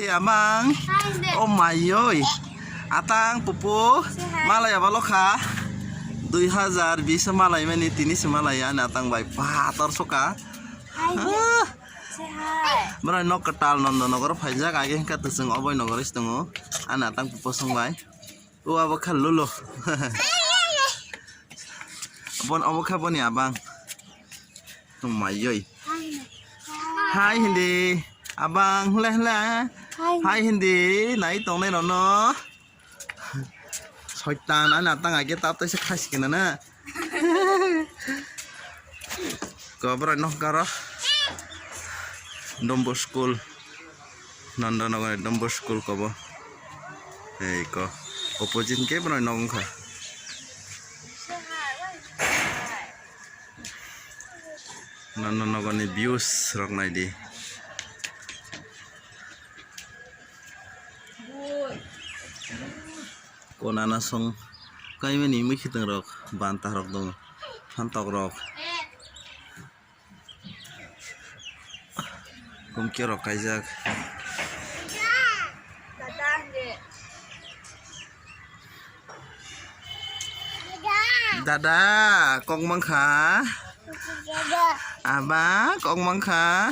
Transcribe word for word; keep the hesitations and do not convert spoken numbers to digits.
Amang. Oh mayoi. Atang pupu. Malai abalo kha. Dui hazar bis malai mani tini se malai ani atang bai pator soka. Bwrwi nok kwtal Nondonogor phaijak age hwnkha twswng oboi nogor is tongo. Ani atang pupu song bai. O abo kha lolo. Bon obo kha boni abang. Mayoi. Hai hindi. Abang hule hule. Hai hindi. Nai tongnai rono. Soitan ani atang age tap taisa khasi kena na. Kobra nok garo. Dombo school. Nandanagar Dombo school kobo. Ei ko. Opposite ke bwrwi nok wngkha. Nandanagar ni views rok naidi. Konana song kaimani mwkhitwng rok banta rok dong phantok rok. Kumkhe rok kaijak. Dada, kok mankha? Aba, kok mankha?